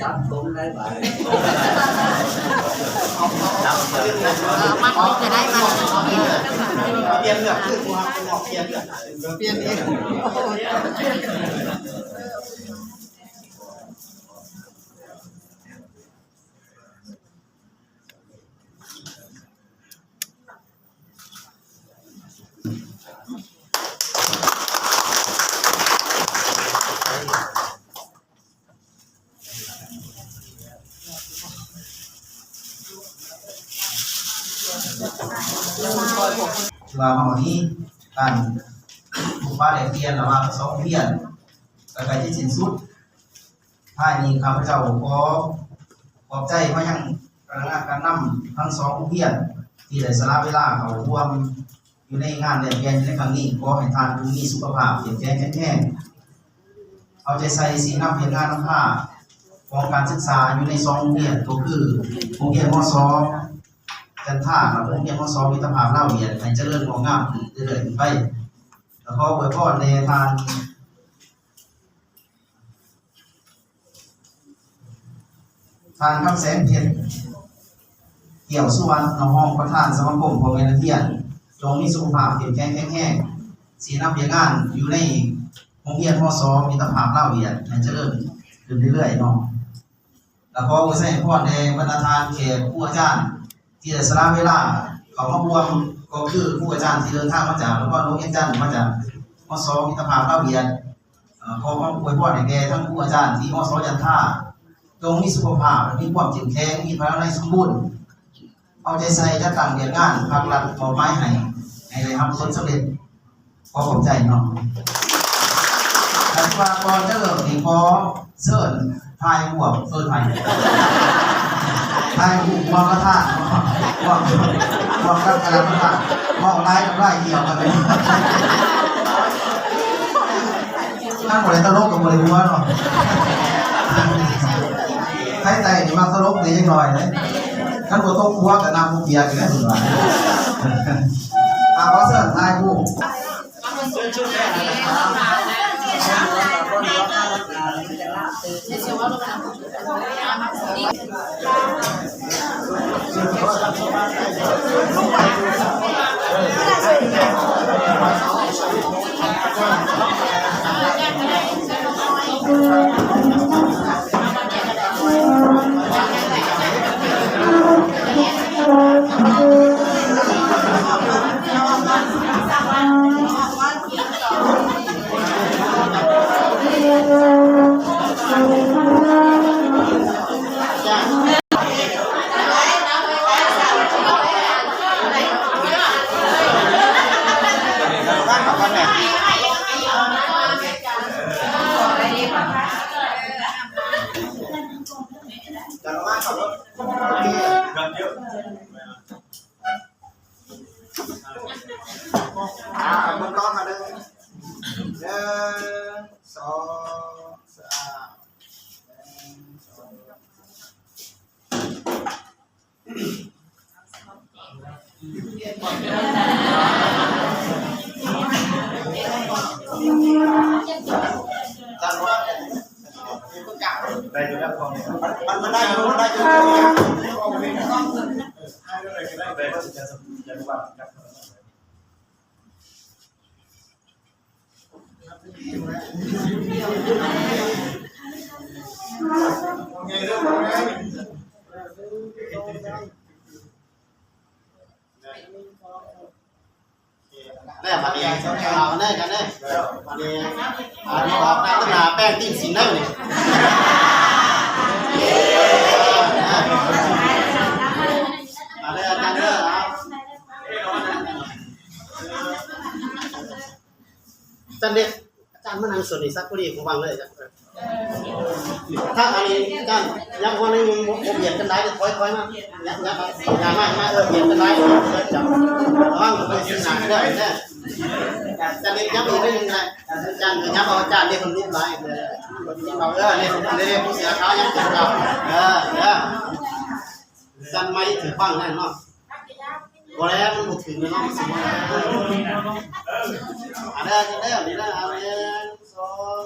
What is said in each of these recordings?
ຈັບຜົມໄດ້ບາດນີ້ ມັກນີ້ຈະໄດ້ມັນ ປ່ຽນເລື່ອງ ຄືຜູ້ຮັບຜູ້ນອກປ່ຽນເລື່ອງ ປ່ຽນເອງ. ຖືວ່າມາຮອດນີ້ ການພົບປະແລກປ່ຽນລະຫວ່າງສອງໂຮງຮຽນ ກໍໃກ້ຈະສິ້ນສຸດ. ທ້າຍນີ້ ຂ້າພະເຈົ້າຂໍຂອບໃຈມາຍັງພະນັກງານການນຳທັງສອງໂຮງຮຽນ ທີ່ໄດ້ສະຫຼະເວລາເຂົ້າຮ່ວມຢູ່ໃນງານແລກປ່ຽນໃນຄັ້ງນີ້. ຂໍໃຫ້ທ່ານຈົ່ງມີສຸຂະພາບເຂັ້ມແຂງແຂງແຮງ, ເອົາໃຈໃສ່ຊີ້ນຳວຽກງານນຳພາຂອງການສຶກສາຢູ່ໃນສອງໂຮງຮຽນ ກໍຄືໂຮງຮຽນ ມສ ຈັນທາ ແລະ ໂຮງຮຽນ ມສ ມິດຕະພາບລາວຫວຽດ ໃຫ້ຈະເລີນງອກງາມຂຶ້ນເລື້ອຍໆຂຶ້ນໄປ. ແລະ ຂໍອວຍພອນແດ່ທ່ານ ທ່ານ ຄຳແສງເພັດ ກ່ຽວສຸວັນ ຮອງປະທານສະມາຄົມພໍ່ແມ່ນັກຮຽນ ຈົ່ງມີສຸຂະພາບເຂັ້ມແຂງແຂງແຮງ, ຊີ້ນຳວຽກງານຢູ່ໃນໂຮງຮຽນ ມສ ມິດຕະພາບລາວຫວຽດ ໃຫ້ຈະເລີນຂຶ້ນເລື້ອຍໆເນາະ. ແລະ ຂໍອວຍໄຊພອນແດ່ບັນດາທ່ານແຂກ ຄູອາຈານ ທີ່ໄດ້ສະຫຼະເວລາເຂົ້າມາຮ່ວມ ກໍຄືຄູອາຈານທີ່ເດີນທາງມາຈາກນະຄອນຫຼວງວຽງຈັນ ມາຈາກ ມສ ມິດຕະພາບລາວຫວຽດ. ເອີ ຂໍຄວາມອວຍພອນໃຫ້ແກ່ທັງຄູອາຈານທີ່ ມສ ຈັນທາ ຈົ່ງມີສຸຂະພາບ ແລະ ມີຄວາມເຂັ້ມແຂງ ມີພະລານາໄມສົມບູນ, ເອົາໃຈໃສ່ຈັດຕັ້ງວຽກງານພາກລັດມອບໝາຍໃຫ້ ໃຫ້ໄດ້ຮັບຜົນສຳເລັດ. ຂໍຂອບໃຈເນາະ. ແຕ່ວ່າກ່ອນຈະເລີ່ມນີ້ ຂໍເຊີນຖ່າຍຮູບ ເອີ ຖ່າຍ ຖ່າຍຮູບຮ່ວມປະທານ ຮ່ວມ ຮ່ວມກັບຄະນະປະທານ ເວົ້າຫຼາຍກັບຫຼາຍກ່ຽວກັນເລີຍ. ຄັນບໍ່ໄດ້ຕະຫຼົກກໍບໍ່ໄດ້ຫົວເນາະ. ໄທໃຕ້ນີ້ມັກຕະຫຼົກແດ່ຈັກໜ້ອຍເດ້. ຄັນບໍ່ຕົກຫົວກໍນ້ຳບໍ່ປຽກເດ້ເພິ່ນວ່າ. ອ່າ ຂໍເຊີນຖ່າຍຮູບ. ອ່າ ເອົາມືກ້ອງມາເດີ ໜຶ່ງ ສອງ ສາມ ໜຶ່ງ ສອງ. ໄດ້ຢູ່ແລ້ວ ມັນ ມັນໄດ້ຢູ່ ໄດ້ຢູ່ ໄດ້ຢູ່. ແລ້ວບາດນີ້ ເອົາແນ່ກັນເດ້ ບາດນີ້ ບາດນີ້ອອກໜ້າຕາແປ້ງຕີນສິງໄດ້ບາດນີ້. ມາເດີອາຈານເດີ ເອົາ ອາຈານເດດ ອາຈານມານັ່ງສ່ວນນີ້ຊະ ພໍດີຜູ້ຟັງເລີຍ. ຖ້າອັນນີ້ອາຈານຍັງພໍໜຶ່ງ ບໍ່ ບໍ່ບຽດກັນຫຼາຍເດີ ຖອຍ ຖອຍມາ ຍັບ ຍັບມາ ເອີ ບຽດກັນຫຼາຍ ເອີ ຈັບ ລະວັງໄປຊີ້ໜ້າເດີ ເດີ ອາຈານເດດ ຍັບອີກໜ້ອຍໜຶ່ງກໍໄດ້ ອາຈານກໍຍັບເອົາ ອາຈານເດດ ເພິ່ນລຸກຫຼາຍ ເອີ ເອີ ນີ້ ນີ້ ຜູ້ເສື້ອຂາວຍັງຕົກເອົາ ເອີ ເອີ ສັນໄມຖືກບັງນັ້ນເນາະ. ບໍ່ແລ້ວ ມັນບໍ່ຖືກເນາະ ມັນຊິບໍ່ໄດ້ ເອີ ອັນນັ້ນ ອັນນີ້ນະ ອັນໜຶ່ງ ສອງ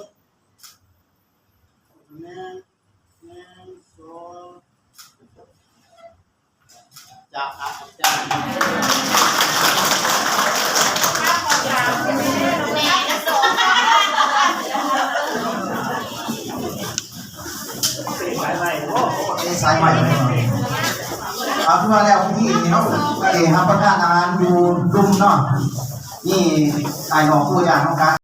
ໜຶ່ງ ຈາກພະອາຈານ ສາຍໃໝ່ ເອີ ສາຍໃໝ່ ເອົາ ຄືວ່າແລ້ວ ມື້ນີ້ເຮົາໄດ້ຮັບປະທານອາຫານຢູ່ລຸ່ມເນາະ ນີ້ອ້າຍນ້ອງຄູອາຈານຂອງການ